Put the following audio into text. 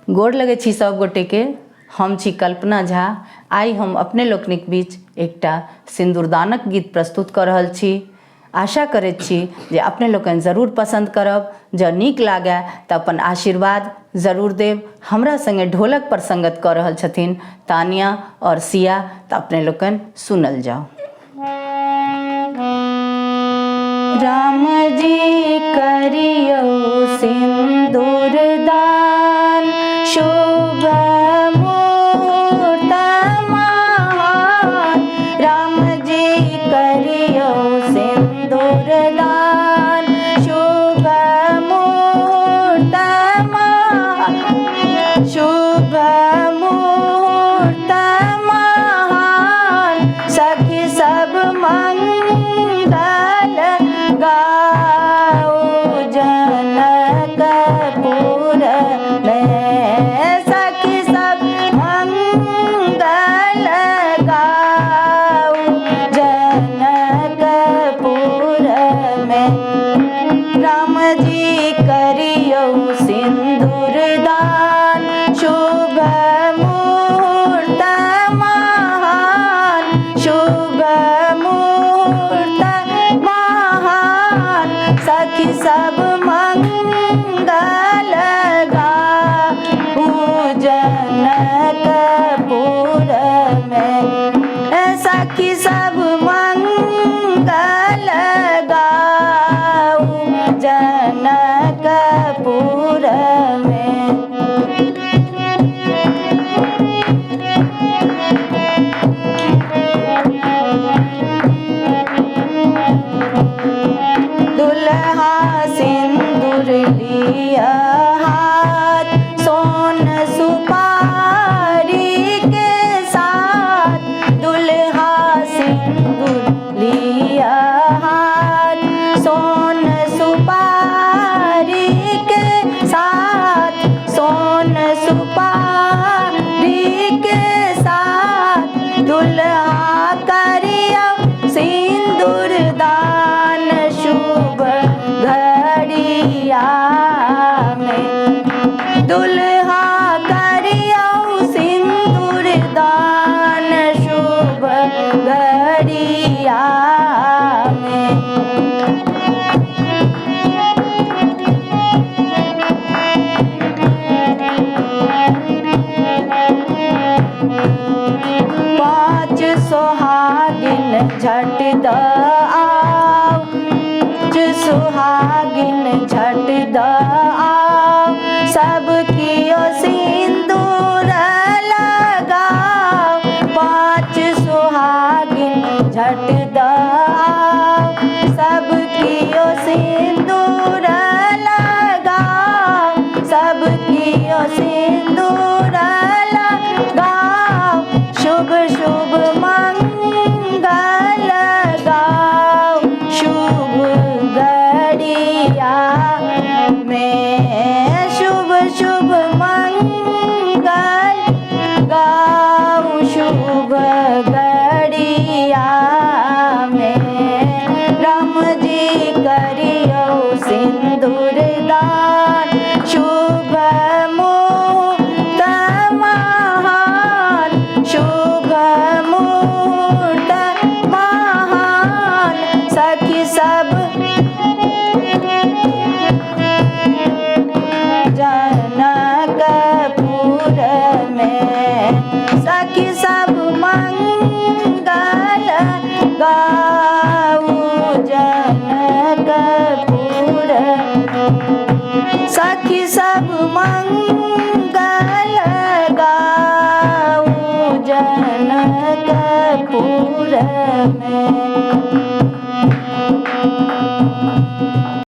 गोर लगै छी सब गोटेके। हम छी कल्पना झा। आइ हम अपने लोकनिक बीच एकटा सिन्दूरदानक गीत प्रस्तुत कऽ रहल छी। आशा करैत छी जे अपने लोकनि जरूर पसन्द करब। जँ नीक लागय तऽ अपन आशीर्वाद जरूर देब। हमरा सङ्गे ढोलक पर सङ्गत कऽ रहल छथिन तानिया आओर सिया, तऽ अपने लोकनि सुनल जाउ। राम जी करियौ सिन्दूर दान, शुभ मुहूर्त महान। राम जी करियौ सिन्दूर दान, शुभ मुहूर्त महान, शुभ मुहूर्त महान। सखी सब मंगल गाओ जनकपुर में, सखी सब मंगल गाओ जनकपुर में। राम जी करियौ सिन्दूर दान, शुभ मुहूर्त महान, शुभ मुहूर्त महान। सखी सब मंगल गाऊ जनकपुर में, सखी सब मंगल गाऊ जनकपुर में। दुल्हा सिंदूर लिया हाथ, सोन सुपारी के साथ। दुल्हा सिंदूर लिया हाथ, सोन सुपारी के साथ, सोन सुपारी के साथ। दुल्हा करिया सिंदूर दान, शुभ घड़िया में। दुल्हा करिया सिंदूर दान, शुभ घड़िया में। पाँच सुहागिन झट द आओ, पाँच सुहागिन झट द आओ, सब कियो सिंदूर लगाओ। पाँच सुहागिन झट द आओ, सब कियो सिंदूर लगाओ, सब कियो सिंदूर लगाओ। शुभ शुभ मंगल गाओ, शुभ घड़िया में। शुभ शुभ मंगल गाओ, शुभ घड़िया में। राम जी करियौ सिंदूर दान, शुभ मुहूर्त महान, शुभ मुहूर्त महान। सखी सब जनकपुर में, सखी सब मंगल गाऊ जनकपुर, सखी सब मंगल गाऊ जनकपुर में।